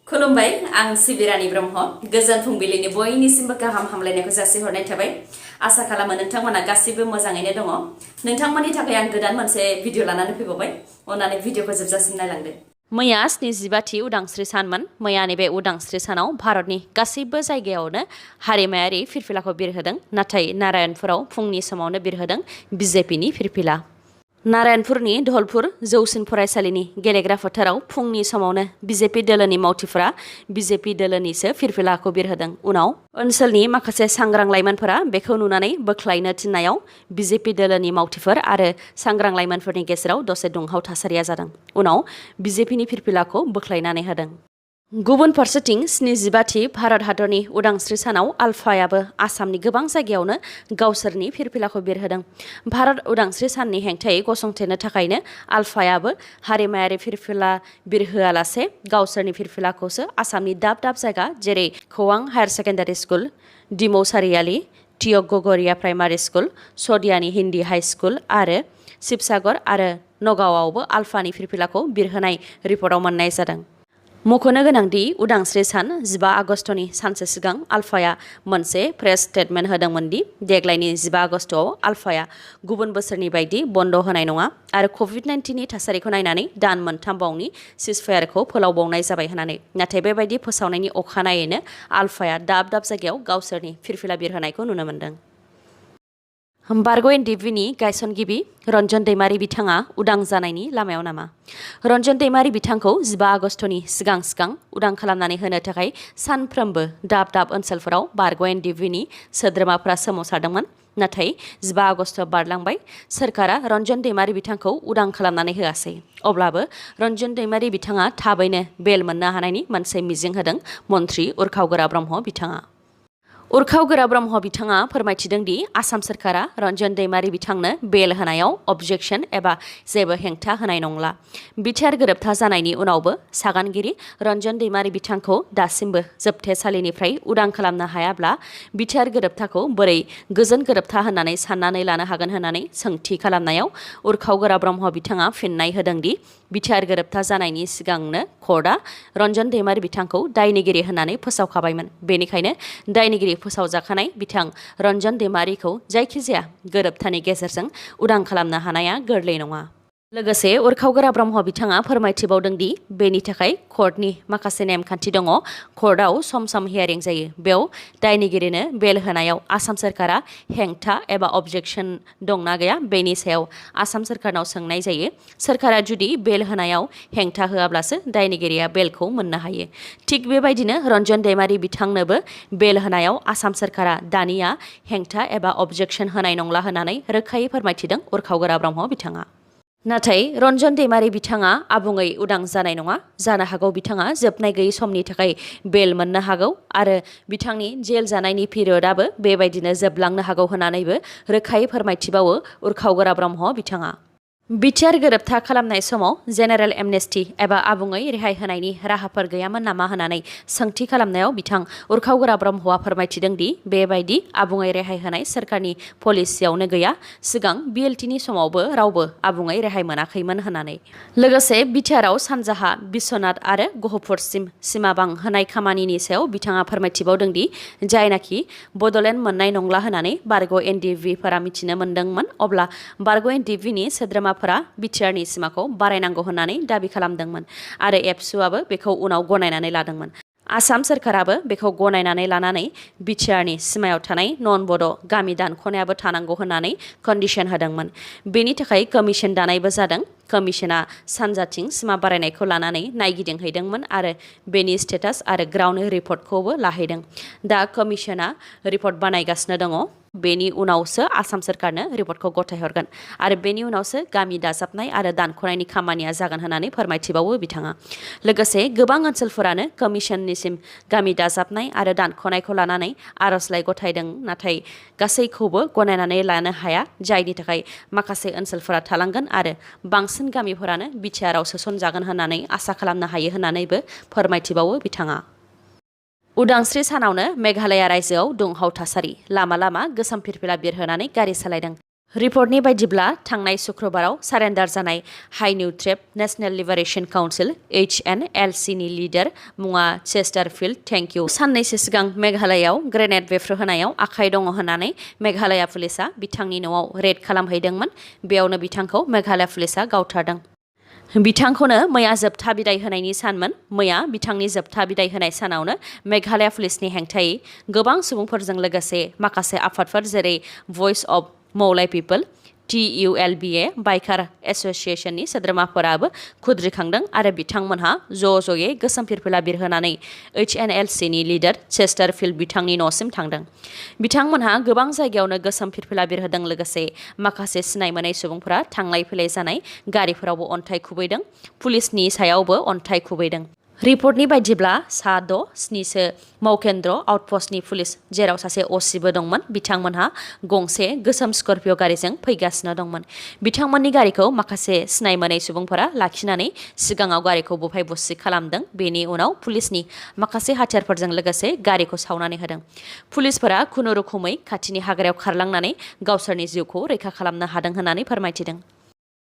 खुलुमबाय आं सिबिरानि ब्रह्म गोजोन फुंबिलिनि बयनिसिमबो गाहाम हामलायनायखौ जासिहरनाय थाबाय आसा खालामो नोंथांमोना गासिबो मोजाङैनो दङ नोंथांमोननि थाखाय आं गोदान मोनसे भिडिअ लानानै फैबावबाय अन्नानै भिडिअखौ जोबजासिम नायलांदो मैया 75थि उदांस्रि सानमोन मैयानि बे उदांस्रि सानाव भारतनि गासैबो जायगायावनो हारिमायारि फिरफिलाखौ बिरहोदों नाथाय नारायणपुराव फुंनि समावनो बिरहोदों बिजेपिनि फिरफिला नारायणपुरनि धलपुर जौसिन फरायसालिनि गेलेग्रा फोथाराव फुंनि समावनो बिजेपि दोलोनि मावथिफोरा बिजेपि दोलोनिसो फिरफिलाखौ बिरहोदों उनाव ओनसोलनि माखासे सांग्रां लाइमोनफोरा बेखौ नुनानै बोख्लायनो थिननायाव बिजेपि दोलोनि मावथिफोर आरो सांग्रां लाइमोनफोरनि गेजेराव दसे दुंहाव थासारिया जादों उनाव बिजेपिनि फिरफिलाखौ बोख्लायनानै होदों गुबुन फारसेथिं 75थि भारत हादरनि उदांस्रि सानाव आलफायाबो आसामनि गोबां जायगायावनो गावसोरनि फिरफिलाखौ बिरहोदों भारत उदांस्रि साननि हेंथायै गसंथेनो थाखायनो आलफायाबो हारिमायारि फिरफिला बिरहोआलासे गावसोरनि फिरफिलाखौसो आसामनि दाब दाब जायगा जेरै खवां हायार सेकेन्डारि स्कुल डिमौ सारियालि टियक गगरिया प्राइमारि स्कुल सदियानि हिन्दी हाई स्कुल आरो शिबसागर आरो नगावआवबो आलफानि फिरफिलाखौ बिरहोनाय रिपर्टआव मोननाय जादों मख'नो गोनांदि उदांस्रि सान 15 आगस्टनि सानसे सिगां आलफाया मोनसे प्रेस स्टेटमेन्ट होदोंमोन दि देग्लायनि 15 आगस्टआव आलफाया गुबुन बोसोरनि बायदि बन्द होनाय नङा आरो कभिड-19नि थासारिखौ नायनानै दान मोनथामबावनि सिजफायारखौ फोलावबावनाय जाबाय होननानै नाथाय बेबायदि फोसावनायनि अखानायैनो आलफाया दाब दाब जायगायाव गावसोरनि फिरफिला बिरहोनायखौ नुनो मोन्दों बारग' एनडिएफबिनि गायसनगिरि रन्जन दैमारि बिथाङा उदां जानायनि लामायाव नामा रन्जन दैमारि बिथांखौ 15 आगस्टनि सिगां उदां खालामनानै होनो थाखाय सानफ्रोमबो दाब दाब ओनसोलफोराव बारग' एनडिएफबिनि सोद्रोमाफोरा सोमावसारदोंमोन नाथाय 15 आगस्ट बारलांबाय सोरखारा रन्जन दैमारि बिथांखौ उदां खालामनानै होआसै अब्लाबो रन्जन दैमारि बिथाङा थाबैनो बेल मोननो हानायनि मोनसे मिजिं होदों मन्त्रि उरखावगोरा ब्रह्म बिथाङा उरखावगोरा ब्रह्म बिथाङा फोरमायथिदों दि आसाम सोरखारा रन्जन दैमारि बिथांनो बेल होनायाव अबजेक्सन एबा जेबो हेंथा होनाय नंला बिटिआर गोरोबथा जानायनि उनावबो सागानगिरि रन्जन दैमारि बिथांखौ दासिमबो जोबथेसालिनिफ्राय उदां खालामनो हायाब्ला बिटिआर गोरोबथाखौ बोरै गोजोन गोरोबथा होननानै साननानै लानो हागोन होननानै सोंथि खालामनायाव उरखावगोरा ब्रह्म बिथाङा फिननाय होदों दि बिटिआर गोरोबथा जानायनि सिगांनो कर्टआ रन्जन दैमारि बिथांखौ दायनिगिरि होननानै फोसावखाबायमोन बेनिखायनो दायनिगिरि फोसावजाखानाय बिथां रन्जन दैमारिखौ जायखिजाया गोरोबथानि गेजेरजों उदां खालामनो हानाया गोरलै नङा लोगोसे उरखावगोरा ब्रह्म बिथाङा फोरमायथिबावदों दि बेनि थाखाय कर्टनि माखासे नेमखान्थि दङ कर्टआव सम सम हियारिं जायो बेयाव दायनिगिरिनो बेल होनायाव आसाम सोरखारा हेंथा एबा अबजेक्सन दंना गैया बेनि सायाव आसाम सोरखारनाव सोंनाय जायो सोरखारा जुदि बेल होनायाव हेंथा होआब्लासो दायनिगिरिया बेलखौ मोननो हायो थिग बेबायदिनो रन्जन दैमारि बिथांनोबो बेल होनायाव आसाम सोरखारा दानिया हेंथा एबा अबजेक्सन होनाय नंला होननानै रोखायै फोरमायथिदों उरखावगोरा ब्रह्म बिथाङा नाथाय रन्जन दैमारि बिथाङा आबुङै उदां जानाय नङा जानो हागौ बिथाङा जोबनाय गैयै समनि थाखाय बेल मोननो हागौ आरो बिथांनि जेल जानायनि पिरियडआबो बेबायदिनो जोबलांनो हागौ होननानैबो रोखायै फोरमायथिबावो उरखावगोरा ब्रह्म बिथाङा बिटिआर गोरोबथा खालामनाय समाव जेनेरेल एमनेस्टि एबा आबुङै रेहाय होनायनि राहाफोर गैयामोन नामा होननानै सोंथि खालामनायाव बिथां उरखावगोरा ब्रह्मआ फोरमायथिदों दि बेबायदि आबुङै रेहाय होनाय सोरखारनि पलिसियावनो गैया सिगां बिएलटिनि समावबो रावबो आबुङै रेहाय मोनाखैमोन होननानै लोगोसे बिटिआरआव सानजाहा बिश्वनाथ आरो गहपुरसिम सिमा बांहोनाय खामानिनि सायाव बिथाङा फोरमायथिबावदों दि जायनाखि बड'लेण्ड मोननाय नंला होननानै बारग' एनडिएफबिफोरा मिथिनो मोन्दोंमोन अब्ला बारग' एनडिएफबिनि सोद्रोमा बिटिआरनि सिमाखौ बारायनांगौ होननानै दाबि खालामदोंमोन आरो एबसुआबो बेखौ उनाव गनायनानै लादोंमोन आसाम सोरखाराबो बेखौ गनायनानै लानानै बिटिआरनि सिमायाव थानाय नन बड' गामि दानख'नायाबो थानांगौ होननानै कन्डिसन होदोंमोन बेनि थाखाय कमिसन दानायबो जादों कमिसना सानजाथिं सिमा बारायनायखौ लानानै नायगिदिंहैदोंमोन आरो बेनि स्टेटास आरो ग्राउन्ड रिपर्टखौबो लाहैदों दा कमिसना रिपर्ट बानायगासिनो दङ बेनि उनावसो आसाम सोरखारनो रिपर्टखौ गथायहरगोन आरो बेनि उनावसो गामि दाजाबनाय आरो दानख'नायनि खामानिया जागोन होननानै फोरमायथिबावो बिथाङा लोगोसे गोबां ओनसोलफोरानो कमिसननिसिम गामि दाजाबनाय आरो दानख'नायखौ लानानै आर'जलाइ गथायदों नाथाय गासैखौबो गनायनानै लानो हाया जायनि थाखाय माखासे ओनसोलफोरा थालांगोन आरो बांसिन गामिफोरानो बिटिआरआव सोसनजागोन होननानै आसा खालामनो हायो होननानैबो फोरमायथिबावो बिथाङा उदांस्रि सानावनो मेघालया रायजोआव दुंहाव थासारि लामा लामा गोसोम फिरफिला बिरहोनानै गारि सालायदों रिपर्टनि बायदिब्ला थांनाय शुक्रबाराव सारेन्डार जानाय high new trap national liberation council HNLC नि लिडार मुङा चेस्टारफिल्ड थेंक इउ साननैसो सिगां मेघालयाव ग्रेनेड बेफ्रुहोनायाव आखाइ दङ होननानै मेघालया पुलिसा बिथांनि न'आव रेड खालामहैदोंमोन। बेयावनो बिथांखौ मेघालया पुलिसा गावथारदों। बिथांखौनो मैया जोबथा बिदाय होनायनि सानमोन। मैया बिथांनि जोबथा बिदाय होनाय सानावनो मेघालया पुलिसनि हेंथायै गोबां सुबुंफोरजों लोगोसे माखासे आफादफोर जेरै भइस अफ मौलाइ पिपोल, TULBA बाइकार एसोसिएशननि सोद्रोमाफोराबो खुद्रिखांदों आरो बिथांमोनहा ज'यै गोसोम फिरफिला बिरहोनानै HNLC नि लिडार चेस्टारफिल्ड बिथांनि न'सिम थांदों। बिथांमोनहा गोबां जायगायावनो गोसोम फिरफिला बिरहोदों लोगोसे माखासे सिनाय मोनै सुबुंफोरा थांलाय फैलाय जानाय गारिफोरावबो अन्थाइ खुबैदों, पुलिसनि सायावबो अन्थाइ खुबैदों। रिपर्टनि बायदिब्ला सा 6-7सो मौकेन्द्र आउटपस्टनि पुलिस जेराव सासे असिबो दंमोन बिथांमोनहा गंसे गोसोम स्कर्पिय गारिजों फैगासिनो दंमोन। बिथांमोननि गारिखौ माखासे सिनाय मोनै सुबुंफोरा लाखिनानै सिगाङाव गारिखौ बुफाय बुसि खालामदों। बेनि उनाव पुलिसनि माखासे हाथियारफोरजों लोगोसे गारिखौ सावनानै होदों। पुलिसफोरा खुनुरुखुमै खाथिनि हाग्रायाव खारलांनानै गावसोरनि जिउखौ रैखा खालामनो हादों होननानै फोरमायथिदों।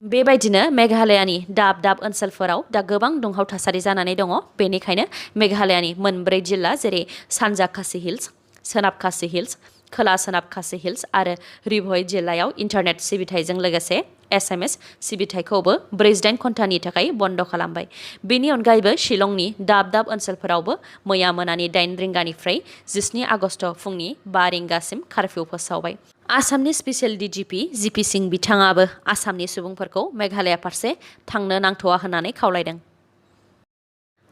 बेबायदिनो मेघालयानि दाब दाब ओनसोलफोराव दा गोबां दुंहाव थासारि जानानै दङ। बेनिखायनो मेघालयानि मोनब्रै जिल्ला जेरै सानजा खासि हिल्स, सोनाब खासि हिल्स, खोला सोनाब खासि हिल्स आरो रिभय जिल्लायाव इन्टारनेट सिबिथायजों लोगोसे SMS सिबिथायखौबो 48 घन्टानि थाखाय बन्द खालामबाय। बेनि अनगायैबो शिलंनि दाब दाब ओनसोलफोरावबो मैया मोनानि 8 रिंगानिफ्राय 17 आगस्ट फुंनि 5 रिंगासिम कारफिउ फोसावबाय। आसामनि स्पेसियेल DGP GP सिंह बिथाङाबो आसामनि सुबुंफोरखौ मेघालया फारसे थांनो नांथ'वा होननानै खावलायदों।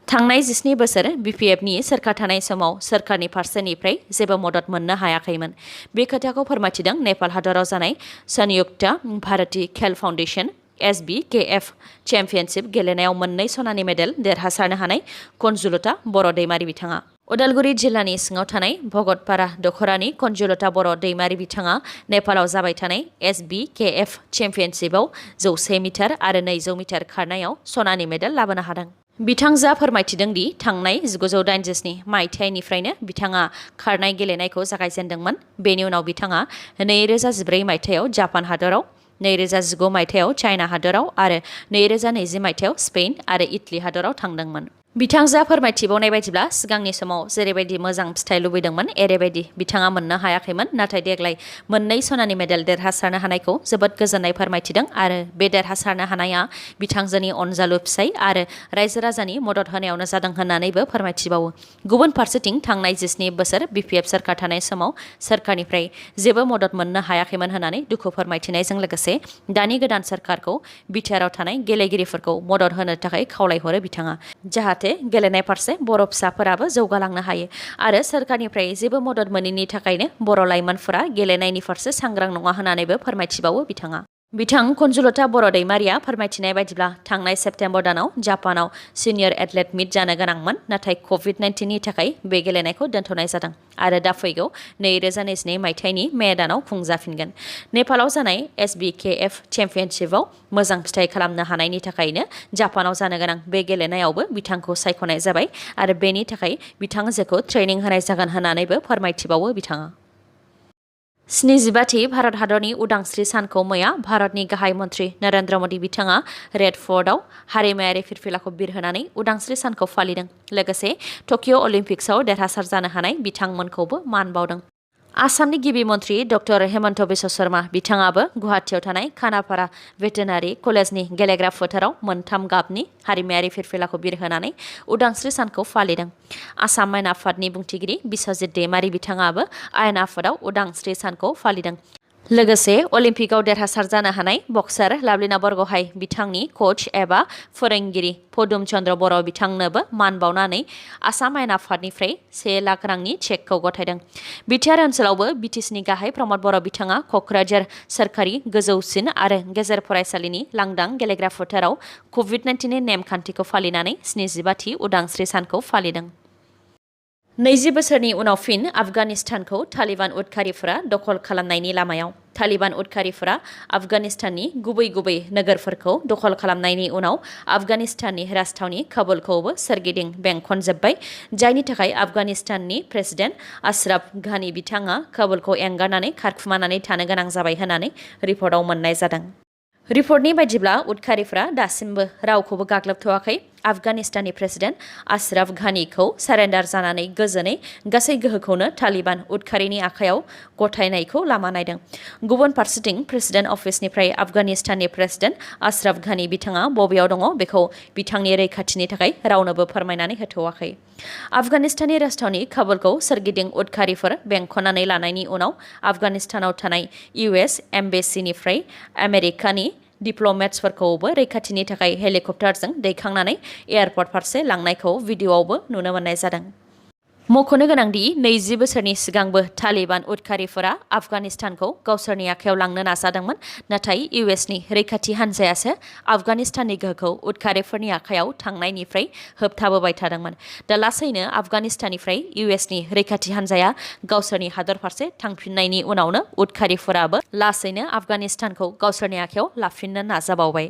थांनाय 17 बोसोर BPFनि सोरखार थानाय समाव सोरखारनि फारसेनिफ्राय जेबो मदद मोननो हायाखैमोन। बे खोथाखौ फोरमायथिदों नेपाल हादराव जानाय संयुक्त भारती खेल फाउन्डेशन SBKF चेम्पियनशिप गेलेनायाव 2 सनानि मेडेल देरहासारनो हानाय कनजुलता बर' दैमारि बिथाङा। उदालगुरि जिल्लानि सिङाव थानाय भगतपारा दखरानि कनजुलता बर' दैमारि बिथाङा नेपालाव जाबाय थानाय SBKF चेम्पियनशिपआव 100 मिटार आरो 200 मिटार खारनायाव सनानि मेडेल लाबोनो हादों। बिथांजोआ फोरमायथिदों दि थांनाय 1987 मायथाइनिफ्रायनो बिथाङा खारनाय गेलेनायखौ जागायजेनदोंमोन। बेनि उनाव बिथाङा 2014 मायथाइयाव जापान हादराव, 2019 मायथाइयाव चाइना हादराव आरो 2020 मायथाइयाव स्पेन आरो इटली हादराव थांदोंमोन। बिथांजोआ फोरमायथिबावनाय बायदिब्ला सिगांनि समाव जेरैबायदि मोजां फिथाइ लुबैदोंमोन एरैबायदि बिथाङा मोननो हायाखैमोन। नाथाय देग्लाय 2 सनानि मेडेल देरहासारनो हानायखौ जोबोद गोजोननाय फोरमायथिदों आरो बे देरहासारनो हानाया बिथांजोनि अनजालु फिसाय आरो रायजो राजानि मदद होनायावनो जादों होननानैबो फोरमायथिबावो। गुबुन फारसेथिं थांनाय 17 बोसोर BPF सोरखार थानाय समाव सोरखारनिफ्राय जेबो मदद मोननो हायाखैमोन होननानै दुखु फोरमायथिनायजों लोगोसे दानि गोदान सोरखारखौ बिटिआरआव थानाय गेलेगिरिफोरखौ मदद होनो थाखाय खावलायहरो बिथाङा। जाहाथे गेलेनाय फारसे बर' फिसाफोराबो जौगालांनो हायो आरो सोरखारनिफ्राय जेबो मदद मोनैनि थाखायनो बर' लाइमोनफोरा गेलेनायनि फारसे सांग्रां नङा होननानैबो फोरमायथिबावो बिथाङा। बिथां कनजुलता बर' दैमारिया फोरमायथिनाय बायदिब्ला थांनाय सेप्तेम्बर दानाव जापानाव सिनियर एथलेट मिट जानो गोनांमोन। नाथाय COVID-19नि थाखाय बे गेलेनायखौ दोनथ'नाय जादों आरो दा फैगौ 2022 मायथाइनि मे दानाव खुंजाफिनगोन। नेपालाव जानाय SBKF चेम्पियनशिपआव मोजां फिथाइ खालामनो हानायनि थाखायनो जापानाव जानो गोनां बे गेलेनायावबो बिथांखौ सायख'नाय जाबाय आरो बेनि थाखाय बिथांजोखौ ट्रेनिं होनाय जागोन होननानैबो फोरमायथिबावो बिथाङा। 75थि भारत हादरनि उदांस्रि सानखौ मैया भारतनि गाहाय मन्त्रि नरेन्द्र मदि बिथाङा रेड फर्टआव हारिमायारि फिरफिलाखौ बिरहोनानै उदांस्रि सानखौ फालिदों। लोगोसे टकिअ अलिम्पिक्सआव देरहासार जानो हानाय बिथांमोनखौबो मान बावदों। आसामनि गिबि मन्त्रि डक्टर हेमन्त बिश्व शर्मा बिथाङाबो गुवाहाटीआव थानाय खानापारा भेटेनारि कलेजनि गेलेग्रा फोथाराव 3 गाबनि हारिमायारि फिरफिलाखौ बिरहोनानै उदांस्रि सानखौ फालिदों। आसाम आयेन आफादनि बुंथिगिरि बिस्वजित दैमारि बिथाङाबो आयेन आफादाव उदांस्रि सानखौ फालिदों। लोगोसे अलिम्पिकआव देरहासार जानो हानाय बक्सार लाभलिना बरग'हाइ बिथांनि कच एबा फोरोंगिरि पदुम चन्द्र बर' बिथांनोबो मान बावनानै आसाम आयेन आफादनिफ्राय 1 लाख रांनि चेकखौ गथायदों। बिटिआर ओनसोलावबो BTCनि गाहाय प्रमद बर' बिथाङा क'क्राझार सोरखारि गोजौसिन आरो गेजेर फरायसालिनि लांदां गेलेग्रा फोथाराव COVID-19नि नेमखान्थिखौ फालिनानै 75थि उदांस्रि सानखौ फालिदों। 20 बोसोरनि उनाव फिन आफगानिस्तानखौ तालिबान उदखारिफोरा दखल खालामनायनि लामायाव। तालिबान उदखारिफोरा आफगानिस्ताननि गुबै नोगोरफोरखौ दखल खालामनायनि उनाव आफगानिस्ताननि राजथावनि काबुलखौबो सोरगिदिं बेंखनजोब्बाय, जायनि थाखाय आफगानिस्ताननि प्रेसिडेन्ट आशराफ घानी बिथाङा काबुलखौ एंगारनानै खारखुमानानै थानो गोनां जाबाय होननानै रिपर्टआव मोननाय जादों। रिपर्टनि बायदिब्ला उदखारिफोरा दासिमबो रावखौबो गाग्लोबथ'वाखै। आफगानिस्ताननि प्रेसिडेन्ट आशराफ घानीखौ सारेन्डार जानानै गोजोनै गासै गोहोखौनो तालिबान उदखारिनि आखायाव गथायनायखौ लामा नायदों। गुबुन फारसेथिं प्रेसिडेन्ट अफिसनिफ्राय आफगानिस्ताननि प्रेसिडेन्ट आशराफ घानी बिथाङा बबेयाव दङ बेखौ बिथांनि रैखाथिनि थाखाय रावनोबो फोरमायनानै होथ'वाखै। आफगानिस्ताननि राजथावनि काबुलखौ सोरगिदिं उदखारिफोर बेंखननानै लानायनि उनाव आफगानिस्तानाव थानाय US एम्बेसिनिफ्राय आमेरिकानि डिप्ल'मेट्सफोरखौबो रैखाथिनि थाखाय हेलिकप्टारजों दैखांनानै एयारपर्ट फारसे लांनायखौ भिडिअ'आवबो नुनो मोननाय जादों। मख'नो गोनांदि 20 बोसोरनि सिगांबो तालिबान उदखारिफोरा आफगानिस्तानखौ गावसोरनि आखायाव लांनो नाजादोंमोन, नाथाय USनि रैखाथि हान्जायासो आफगानिस्ताननि गोहोखौ उदखारिफोरनि आखायाव थांनायनिफ्राय होबथाबोबाय थादोंमोन। दा लासैनो आफगानिस्ताननिफ्राय USनि रैखाथि हान्जाया गावसोरनि हादर फारसे थांफिननायनि उनावनो उदखारिफोराबो लासैनो आफगानिस्तानखौ गावसोरनि आखायाव लाफिननो नाजाबावबाय।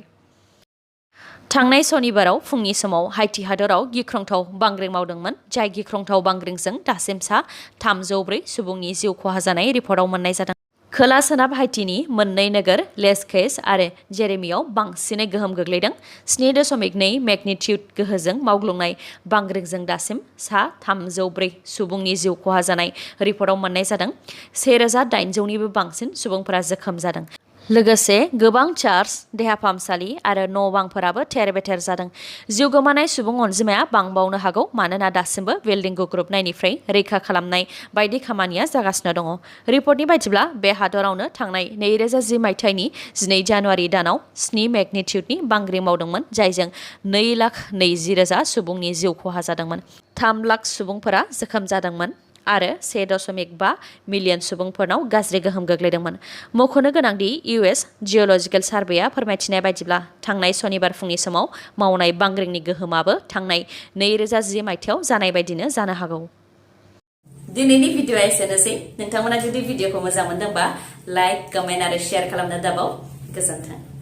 थांनाय सनिबाराव फुंनि समाव हाइटि हादराव गिख्रंथाव बांग्रिं मावदोंमोन, जाय गिख्रंथाव बांग्रिंजों दासिम सा 304 सुबुंनि जिउ खहा जानाय रिपर्टआव मोननाय जादों। खोला सोनाब हाइटिनि मोननै नोगोर लेसकेस आरो जेरेमियाव बांसिनै गोहोम गोग्लैदों। 7.2 मेगनिट्युड गोहोजों मावग्लुंनाय बांग्रिंजों दासिम सा 304 सुबुंनि जिउ खहा जानाय रिपर्टआव मोननाय जादों। 1800निबो बांसिन सुबुंफोरा जोखोम जादों। लोगोसे गोबां चार्च, देहा फाहामसालि आरो न'-बांफोराबो थेर-बेथेर जादों। जिउ गोमानाय सुबुं अनजिमाया बांबावनो हागौ मानोना दासिमबो बिल्डिं गुग्रुबनायनिफ्राय रैखा खालामनाय बायदि खामानिया जागासिनो दङ। रिपर्टनि बायदिब्ला बे हादरावनो थांनाय 2010 मायथाइनि 12 जानुवारि दानाव 7 मेगनिट्युडनि बांग्रिं मावदोंमोन, जायजों 2,20,000 सुबुंनि जिउ खहा जादोंमोन। 3 लाख सुबुंफोरा जोखोम जादोंमोन आरो 1.5 मिलियन सुबुंफोरनाव गाज्रि गोहोम गोग्लैदोंमोन। मख'नो गोनांदि US जिअलजिकेल सार्भेआ फोरमायथिनाय बायदिब्ला थांनाय सनिबार फुंनि समाव मावनाय बांग्रिंनि गोहोमाबो थांनाय 2010 मायथाइयाव जानाय बायदिनो जानो हागौ। दिनैनि भिडिअ'आ एसेनोसै। नोंथांमोना जुदि भिडिअ'खौ मोजां मोनदोंबा लाइक, कमेन्ट आरो शेयार खालामनो दाबाव। गोजोन्थों।